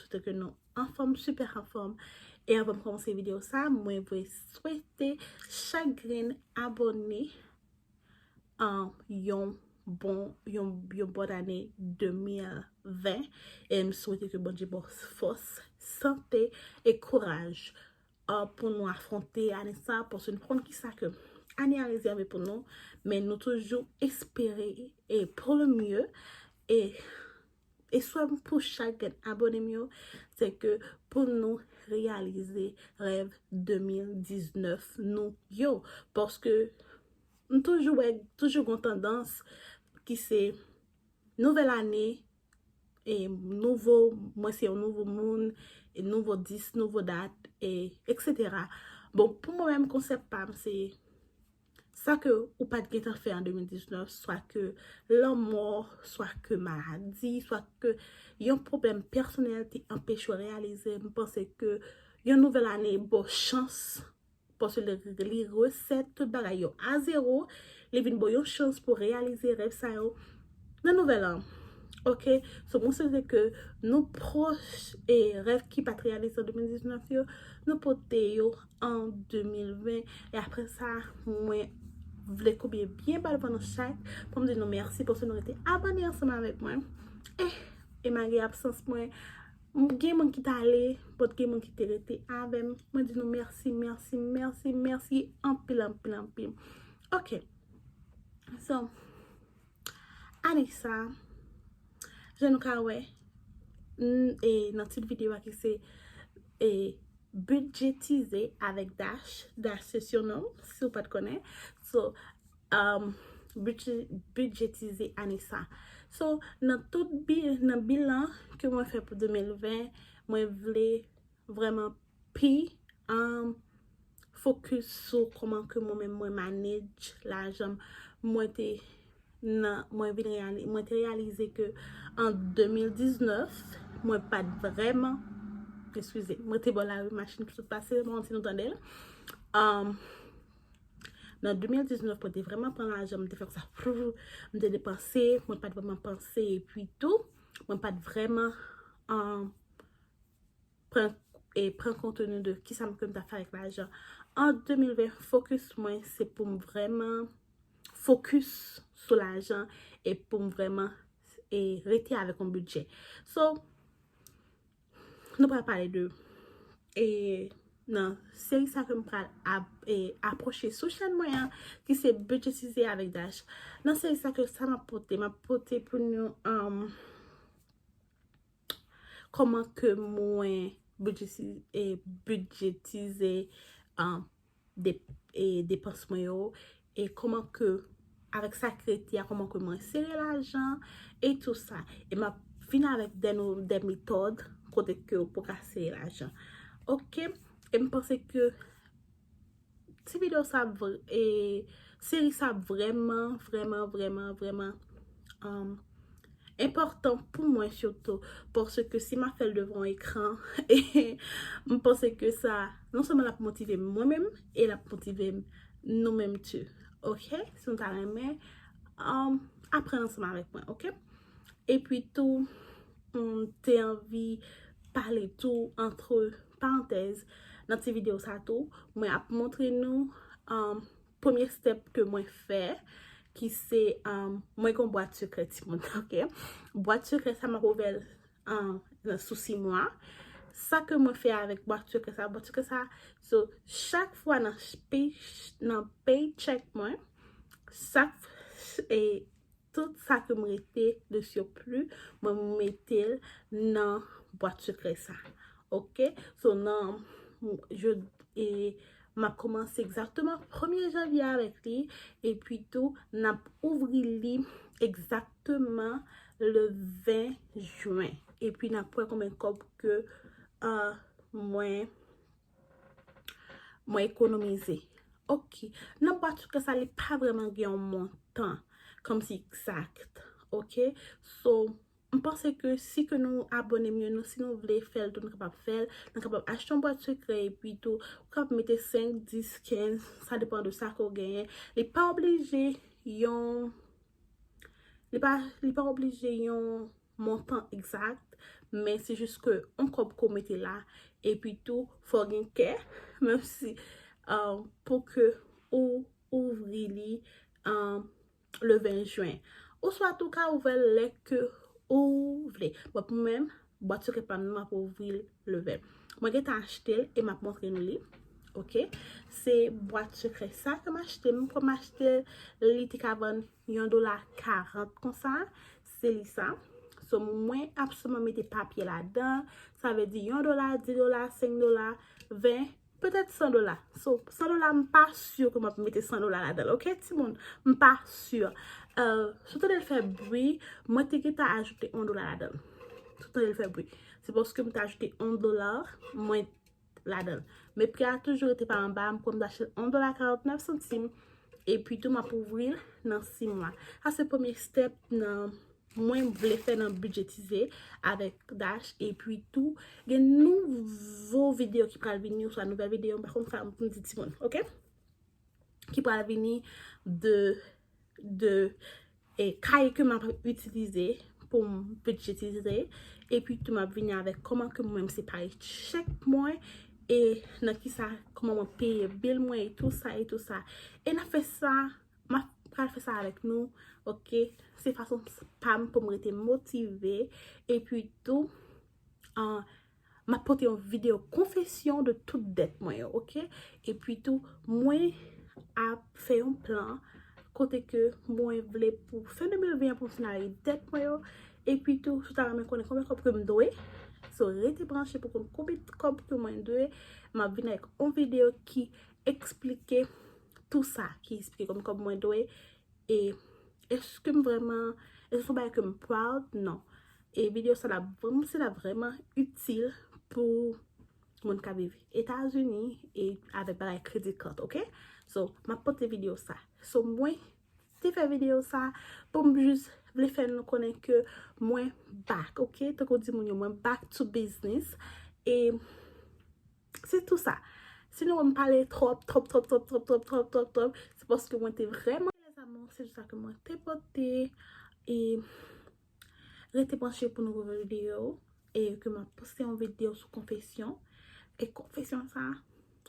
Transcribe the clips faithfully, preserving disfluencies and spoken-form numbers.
swete ke nou anfòm, sipè anfòm. E anvan m kòmanse videyo sa, mwen vle swete chak grenn abòne an yon bon, yon, yon bòn ane de mil ven. E m swete ke Bondye ba w fòs, sante e kouraj uh, pou nou afwonte ane sa, paske nou konn ki sa ke ane a rezève pou nou, men nou toujou espere e pour le mieux. E, e swè m pou chak grenn abòne m yo, se ke pou nou reyalize rèv de mil diznèf nou yo, paske m toujou wè, toujou gon tandans ki se nouvèl ane, e nouvo, mwen se yon nouvo moun, e nouvo dis, nouvo dat, e et cetera. Bon, pou mwen menm, konsèp pa m, se sa ke ou pa t gentan fè an de mil diznèf, swa ke lanmò, swa ke maladi, swa ke yon pwoblèm pèsonèl te anpeche w reyalize. M panse ke yon nouvèl ane ba w chans, paske li, li resèt tout bagay yo a zewo, li vin ba w yon chans pou reyalize rèv sa yo nan nouvèl an. Ok? So, mwen swete ke nou pwòch e rèv ki pa t reyalize an de mil diznèf yo, nou pote yo an de mil ven. E apre sa, mwen vle koube byen ba devan nou chak pou m di nou mèsi paske nou rete abòne ansanm avèk mwen. E, e malgre absans mwen, m gen moun ki t ale, but gen moun ki te rete avè m. Mwen di nou mèsi, mèsi, mèsi, mèsi anpil, anpil, anpil. Ok. So, ane sa, jan nou ka wè, n- e nan tit videyo a ki se e bidjetize avèk Dash. Dash se surnom, si w pa t konnen. So, um, bidje- bidjetize ane sa. So, nan tout bi- nan bilan ke mwen fè pou de mil ven, mwen vle vrèman pi um, focus sou kòman ke mwen menm mwen manage lajan m. Mwen te nan, mwen vin reyali- mwen te reyalize ke an de mil diznèf, mwen pa t vrèman, eskize, mwen te bò lari, machin ki sot pase, mwen si nou tande l. Um, nan de mil diznèf, mwen te vrèman pran lajan, mwen te fè sa, m te depanse, mwen pa t vrèman panse, epi tou, mwen pa t vrèman um, pran, e pran kontni de kisa m ke m ta fè avèk lajan. An de mil ven, focus mwen, se pou m vrèman focus sou lajan e pou m vrèman e rete avèk yon bidjè. So, nou pral pale de, e nan seri sa ke m pral ap- e apwoche sou chèn mwen an, ki se bidjetize avèk Dash. Nan seri sa ke sa m ap pote, m ap pote pou nou um, kòman ke mwen bidjeti- e bidjetize um, de- e depans mwen yo, e kòman ke avèk sa ki rete a, kòman ke mwen sere lajan e tou sa. E m ap vin avèk de nou- de metòd kote ke ou pou ka sere lajan. Ok? E m panse ke ti videyo sa ap vre- e seri sa ap vrèman, vrèman, vrèman, vrèman um, enpòtan pou mwen sitou, paske si m ap fè l devan yon ekran, m panse ke sa, non sèlman l ap motive m mwen menm, e l ap motive m nou menm tou. Ok? Si nou ta renmen um, aprann ansanm avèk mwen, ok? Epi tou, m te anvi pale tou, antre parantèz, nan ti videyo sa tou, mwen ap montre nou um, premye step ke mwen fè, ki se um, mwen gen yon bwat sekrè timoun, ok? Bwat sekrè sa m ap ouvè l um, nan sou sis mwa. Sa ke mwen fè avèk bwat sekrè sa, bwat sekrè sa, so, chak fwa nan ch- pay- nan paycheck mwen, sak e tout sa ke m rete de surplus, mwen m mete l nan bwat sekrè sa. Ok? So, nan, je, e, m ap kòmanse egzakteman premye janvye avèk li, epi tou, n ap ouvri li egzakteman le ven jen. Epi n ap wè konbyen kòb ke uh, mwen mwen ekonomize. Ok. Nan bwat sekrè sa, li pa vrèman gen yon montan kòmsi egzak. Ok? So, m panse ke si ke nou abòne m yo, nou, si nou vle fè l tou, nou kapab fè l. Nou kapab achte yon bwat sekrè epi tou, ou kapab mete senk, dis, kenz, sa depann de sa ke w genyen. Li pa oblije yon, li pa, li pa oblije yon montan egzak, men se jis ke yon kòb ke w mete la, epi tou, fò w gen kè, menm si, um, pou ke ou ouvri li, um, le ven jen. Oswa tou ka ouvè l lè ke ou vle. Bon, pou mwen, bwat sekrè pa m nan, m ap ouvri l le ven. Mwen gentan achte l e m ap montre nou li. Ok? Se bwat sekrè sa ke m achte. M, kòm m achte l, li te ka vann yon dola karant konsa. Se li sa. So, mwen ap sèlman mete papye ladan. Sa vle di yon dola, dis dola, senk dola, ven, petèt san dola. So, san dola, m pa si ke m ap mete san dola ladan l, ok, timoun? M pa si. Euh, si w tande l fè bri, mwen te gentan ajoute yon dola ladan l. Si w tande l fè bri. Se paske m te ajoute yon dola, mwen ladan l. Men pri a toujou rete pa anba, m kwè m t achte l yon dola karantnèf santim. Epi tou, m ap ouvri l nan sis mwa. Sa se premye step nan mwen vle fè nan bidjetize avèk Dash. Epi tou, gen nouvo videyo ki pral vini, oswa nouvèl videyo, m pa konn sa pou m di timoun, ok? Ki pral vini de, de, e, kay ke m ap itilize pou m bidjetize. Epi tou, m ap vini avèk kòman ke mwen m separe chèk mwen, e nan kisa, kòman mwen peye bil mwen, e tou sa, e tou sa. E n ap fè sa, m ap pral fè sa avèk nou, ok? Se fason pa m pou m rete motive, epi tou, an, m ap pote yon videyo konfesyon de tout dèt mwen yo, ok? Epi tou, mwen ap fè yon plan kote ke mwen vle pou fen de mil ven an pou m finalize dèt mwen yo. Epi tou, si w ta renmen konnen konbyen kòb ke m dwe, so rete branche pou konn konbyen kòb ke mwen dwe. M ap vin avèk yon videyo ki eksplike tou sa, ki eksplike konbyen kòb mwen dwe, e èske m vrèman, èske se yon bagay ke m proud? Non. E videyo sa l ap vrèman, se l ap vrèman itil pou moun k ap viv Etazini e avèk bagay kredi kat, ok? So, m ap pote videyo sa. So, mwen te fè videyo sa pou m jis vle fè nou konnen ke mwen back, ok? Tankou di moun yo, mwen back to business. E se tou sa. Si nou wè m pale twòp, twòp, twòp, se paske mwen te vrèman, les amours, se tou sa ke mwen te pote. E rete branche pou nouvo videyo. E ke m ap poste yon videyo sou konfesyon. E konfesyon sa,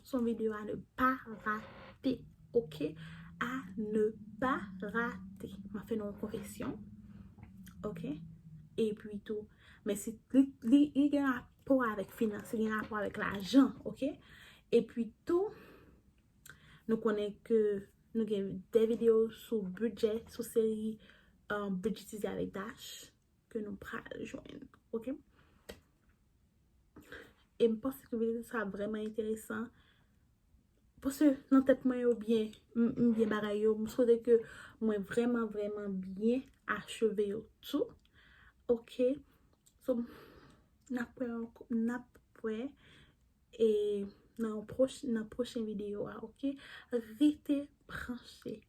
se yon videyo à ne pas rater, ok? À ne pas rater. M ap fè nou yon konfesyon, ok? Epi tou, men si li, li, li gen rapò avèk finans, li gen rapò avèk lajan, ok? Epi tou, nou konnen ke nou gen de videyo sou bidjè, sou seri, euh, bidjetize avèk Dash ke nou pral jwenn, ok? E m panse ke videyo sa vrèman enteresan. Paske nan tèt mwen yo byen, m, m byen bagay yo, m swete ke mwen vrèman, vrèman byen acheve yo tou. Ok? So, n ap wè ankò, n ap wè, e nan yon pwoch-, nan pwochen videyo a, ok? Rete branche.